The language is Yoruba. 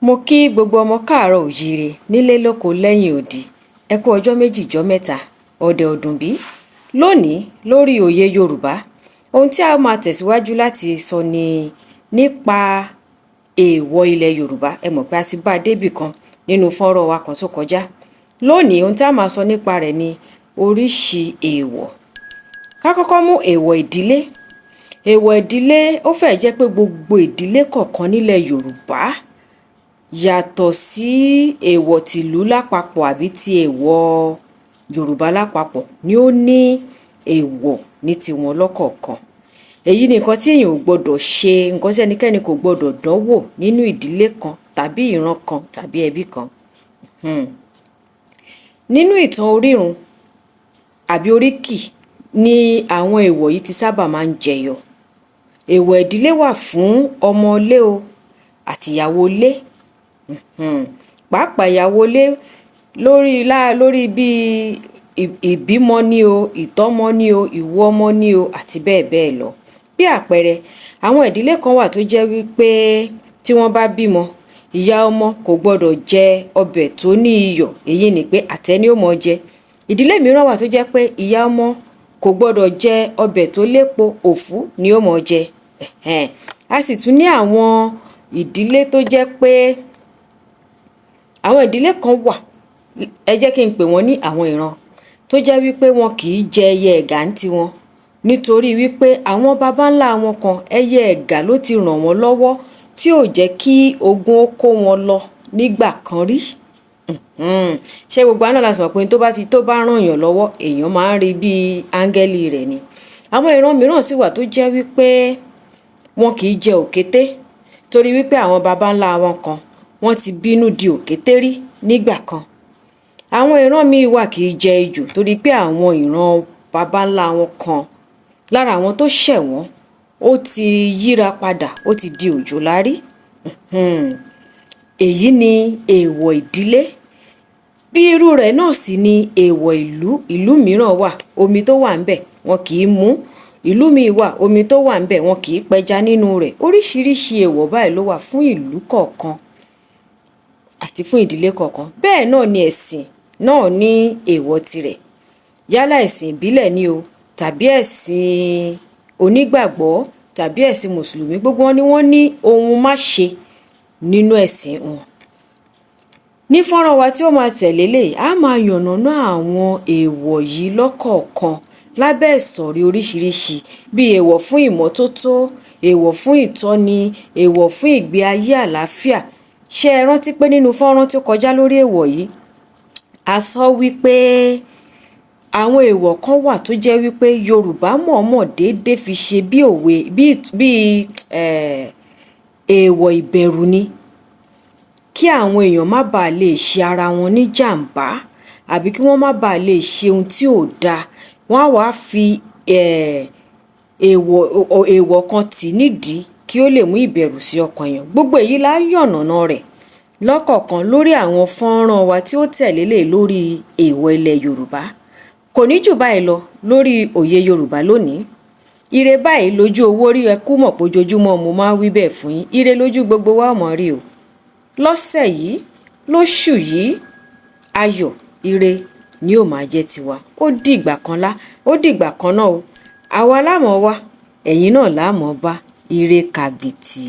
Mo kí gbogbo ọmọ káàárọ̀ oòjíire nílé lóko lẹ́yìn odi. Ẹ kú ọjọ́ méjì jọ́ mẹ́ta, ọ̀dẹ̀ ọ̀dùn bí. Lónìí lórí Òye Yorùbá, ohun tí a máa tẹ̀síwájú láti sọ ni nípa èèwọ̀ ilẹ̀ Yorùbá. Ẹ mọ̀ pé a ti bá a débì kan nínú fọ́nrán wa kan tó kọjá. Lónìí, ohun tí a máa sọ nípa rẹ̀ ni oríṣi èèwọ̀. Ká kọ́kọ́ mú èèwọ̀ ìdílé. Èèwọ̀ ìdílé, ó fẹ́ẹ̀ jẹ́ pé gbogbo ìdílé kọ̀ọ̀kan nílẹ̀ Yorùbá, yàtọ̀ sí èèwọ̀ tìlú lápapọ̀ àbí ti èèwọ̀ Yorùbá lápapọ̀, ni ó ní èèwọ̀ ní tiwọn lọ́kọ̀ọ̀kan. Èyí ni nǹkan tí èèyàn ò gbọdọ̀ ṣe, nǹkan tí ẹnikẹ́ni kò gbọdọ̀ dánwò nínú ìdílé kan tàbí ìran kan tàbí ẹbí kan. Nínú ìtàn orírun àbí oríkì ni àwọn èèwọ̀ yìí ti sábà máa ń jẹyọ. Èèwọ̀ ìdílé wà fún ọmọ ilé o àti ìyàwó ilé, pàápàá ìyàwó ilé lórí lórí bíi ìbímọ ni o, ìtọ́mọ ni o, ìwo ọmọ ni o, àti bẹ́ẹ̀ bẹ́ẹ̀ lọ. Bí àpẹẹrẹ, àwọn ìdílé kan wà tó jẹ́ wípé tí wọ́n bá bímọ, ìyá ọmọ kò gbọdọ̀ jẹ ọbẹ̀ tó ní iyọ̀, èyí ni pé àtẹ́ ni ó mọ jẹ. Ìdílé mìíràn wà tó jẹ́ pé ìyá ọmọ kò gbọdọ̀ jẹ ọbẹ̀ tó lépo, òfú ni ó mọ jẹ. A sì tún ní àwọn ìdílé tó jẹ́ pé àwọn ìdílé kan wà, ẹ jẹ́ kí n pè wọ́n ní àwọn ìran tó jẹ́ wípé wọn kì í jẹ ẹyẹ ẹ̀gà ń tiwọn, nítorí wípé àwọn baba ńlá wọn kan, ẹyẹ ẹ̀gà ló ti ràn wọ́n lọ́wọ́ tí ò jẹ́ kí ogun ó kó wọn lọ nígbà kan rí. Ṣé gbogbo wa náà la sì mọ̀ pé tó bá ti tó bá ràn yàn lọ́wọ́, èèyàn máa ń rí bíi áńgẹ́lì rẹ̀ ni. Àwọn ìran mìíràn sì wà tó jẹ́ wípé wọn kì í jẹ òkété, torí wípé àwọn baba ńlá wọn kan, wọ́n ti bínú di òkété rí nígbà kan. Àwọn ìran míì wà kì í jẹ ejò, torí pé àwọn ìran baba ńlá wọn kan, lára àwọn tó ṣẹ̀ wọ́n, ó ti yíra padà, ó ti di òjòlá rí. Èyí ni èèwọ̀ ìdílé. Bí irú rẹ̀ náà sì ni èèwọ̀ ìlú. Ìlú mìíràn wà, omi tó wà ńbẹ̀, wọn kì í mu. Ìlú míì wà, omi tó wà ńbẹ̀, wọn kì í pẹja nínú rẹ̀. Oríṣiríṣi èèwọ̀ báyìí ló wà fún ìlú kọ̀ọ̀kan àti fún ìdílé kọ̀ọ̀kan. Bẹ́ẹ̀ náà ni ẹ̀sìn náà ní èèwọ̀ tirẹ̀, yálà ẹ̀sìn ìbílẹ̀ ni o, tàbí ẹ̀sìn onígbàgbọ́, tàbí ẹ̀sìn mùsùlùmí, gbogbo wọn ni wọ́n ní ohun má ṣe nínú ẹ̀sìn wọn. Ní fọ́nrán wa tí ó máa tẹ̀lé lè, á máa yànnàná àwọn èèwọ̀ yìí lọ́kọ̀ọ̀kan lábẹ́ ìsọ̀rí oríṣiríṣi, bíi èèwọ̀ fún ìmọ́tótó, èèwọ̀ fún ìtọ́ni, èèwọ̀ fún ìgbé ayé àlàáfíà. Ṣé ẹ rántí pé nínú fọ́nrán tó kọjá lórí èèwọ̀ yìí, a sọ wípé àwọn èèwọ̀ kan wà tó jẹ́ wípé Yorùbá mọ̀ọ́mọ̀ déédéé fi ṣe bí òwe, bí èèwọ̀ ìbẹ̀rù ni, kí àwọn èèyàn má bàa lè ṣe ara wọn ní jàǹbá àbí kí wọ́n má bàa lè ṣe ohun tí ò dáa. Wọ́n á wàá fi èèwọ̀ kan tì nídìí kí ó lè mú ìbẹ̀rù sí ọkàn èèyàn. Gbogbo èyí la yànnàná rẹ̀ lọ́kọ̀ọ̀kan lórí àwọn fọ́nrán wa tí ó tẹ̀lé lè lórí èèwọ̀ ilẹ̀ Yorùbá. Kò ní jù báyìí lọ lórí Òye Yorùbá lónìí. Ire báyìí lójú owó rí. Ẹ kú mọ̀ pé ojoojúmọ́ mo máa ń wí bẹ́ẹ̀ fún yín. Ire lójú gbogbo wa ò mọ̀ rí o lọ́sẹ̀ yìí, lóṣù yìí. Ayọ̀, ire ni ó máa jẹ́ tiwa. Ó dìgbà kan lá, ó dìgbà kan náà o. Àwa lámọ̀ wá, ẹ̀yin náà lámọ̀ bá. Ire kàbìtì.